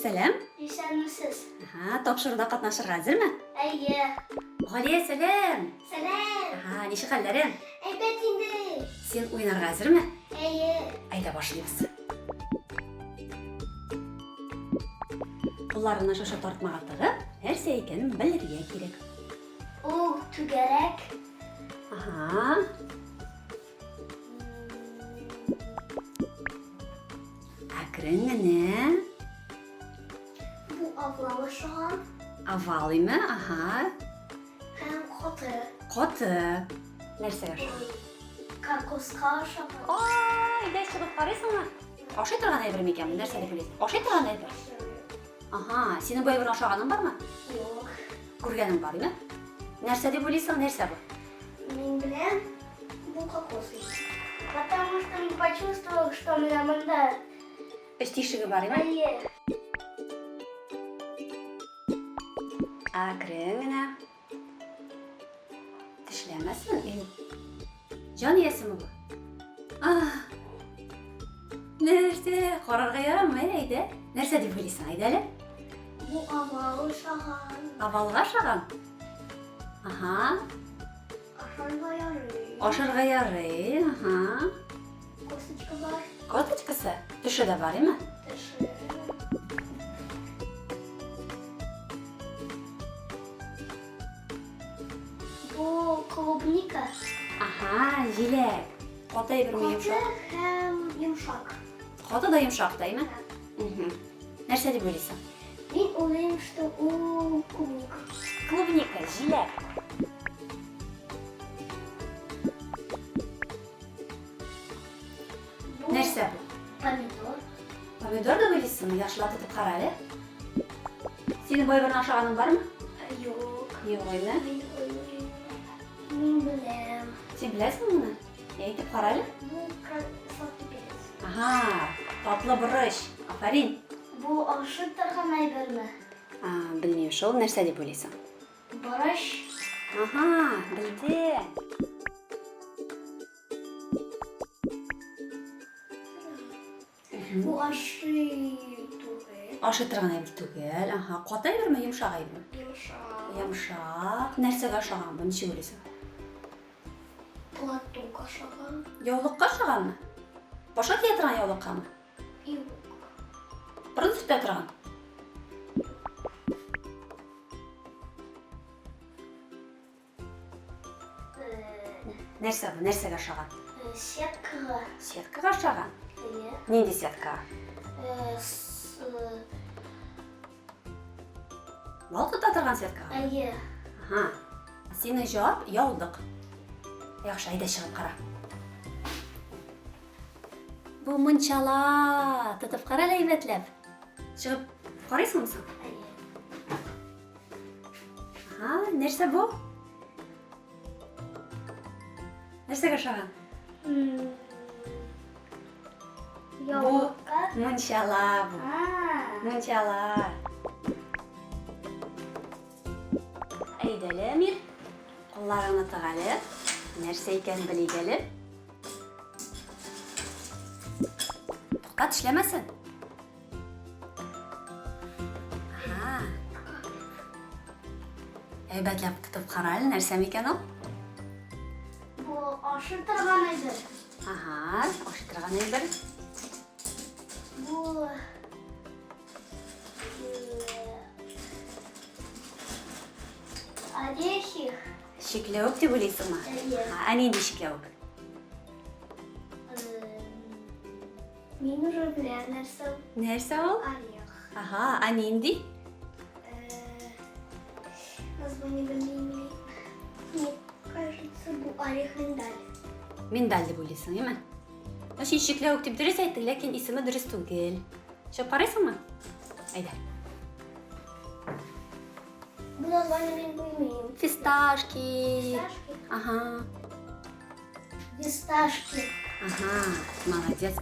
Сәлам. Исәнмесез. Ага, тапшыруда катнашырга әзерме? Әйе. Галия, сәлам. Сәлам. Ага, ничек хәлләрең? Әйбәт инде. Син уйнарга әзерме? Әйе. Әйдә башлыйбыз. Кулларыңны шушы тартмага тыгып, нәрсә икәнен белергә кирәк. Ул түгәрәк. Ага. Әкрен генә. Бу овал ошаган. Овал име? Ага. Һәм каты. Каты. Нәрсәгә ошаган? Кокоска ошаган. Ай, әйдә чыгып карыйсыңмы? Ашый торган әйбер микән бу? Нәрсә дип уйлыйсың? Ашый торган әйбер. Ага, синең бу әйберне ашаганың бармы? Юк. Күргәнең бар, име? Нәрсә дип уйлыйсың, нәрсә бу? Мин беләм, бу кокос. Потому что мин почувствовал, что менә монда. Эч тишеге бар, име? Әйе. Әкрен генә. Тешләмәсен, Җан иясеме бу? Ах! Нәрсә? Карарга ярамый, әйдә. Нәрсә дип уйлыйсың, әйдә әле. Бу овал ошаган. Овалга ошаган? Ага. Ашарга ярый. Ашарга ярый, ага. Косточка бар. Косточкасы? Төше дә бар, име? Төше. Бу клубника. Ага, җиләк. Каты әйберме йомшак? Каты һәм йомшак. Каты да йомшак та, әйме? Мгм. Нәрсә дип уйлыйсың? Мин уйлыйм, что ул клубника. Клубника, җиләк. Бу Нәрсә бу? Помидор. Помидор дип уйлыйсыңмы? Яхшылап тотып кара әле. Синең бу әйберне ашаганың бармы? Юк. Юк, әйме? Мин уйлыйм. Мин беләм. Син беләсеңме моны? Әйтеп кара әле. Бу сладкий перец. Ага, татлы борыч. Афәрин. Бу ашый торган әйберме? А, белмим шул, нәрсә дип уйлыйсың? Борыч. Ага, белдем. Бу ашый түгел. Ашый торган әйбер түгел. Ага, каты әйберме, йомшак әйберме? Йомшак. Йомшак. Нәрсәгә ошаган бу? Ничек уйлыйсың? Платок ошаган. Яулыкка ошаганмы? Башка кия торган яулыккамы? Юк. Борын сөртә торган. Нәрсә бу? Нәрсәгә ошаган? Сеткага. Сеткага ошаган? Әйе. Нинди сеткага? Бал тота торган сеткага? Әйе. Ага. Синең җавап яулык. Яхшы, әйдә чыгып кара. Бу мунчала. Тотып кара әле әйбәтләп. Чыгып карыйсыңмы соң? Әйе. Ага, нәрсә бу? Нәрсәгә ошаган? Яулыкка. Мунчала бу. Мунчала. Әйдә әле, Әмир. Кулларыңны тык әле. Нәрсә икәнен белик әле. Тукта, тешләмәсен. Ага. Әйбәтләп тотып кара әле, нәрсә микән ул? Бу ашый торган әйбер. Ага, ашый торган әйбер. Бу орехи. Чикләвек дип уйлыйсыңмы? Әйе. Ә нинди чикләвек? Мин уже беләм нәрсә ул. Нәрсә ул? Орех. Ага, ә нинди? Название белмим. Мне кажется, бу орех миндаль. Миндаль дип уйлыйсың, әйме? Ну, син чикләвек дип дөрес әйттең, ләкин исеме дөрес түгел. Чыгып карыйсыңмы? Әйдә. Бу название мин белмим. Фисташки. Фисташки? Ага. Фисташки. Ага, молодец.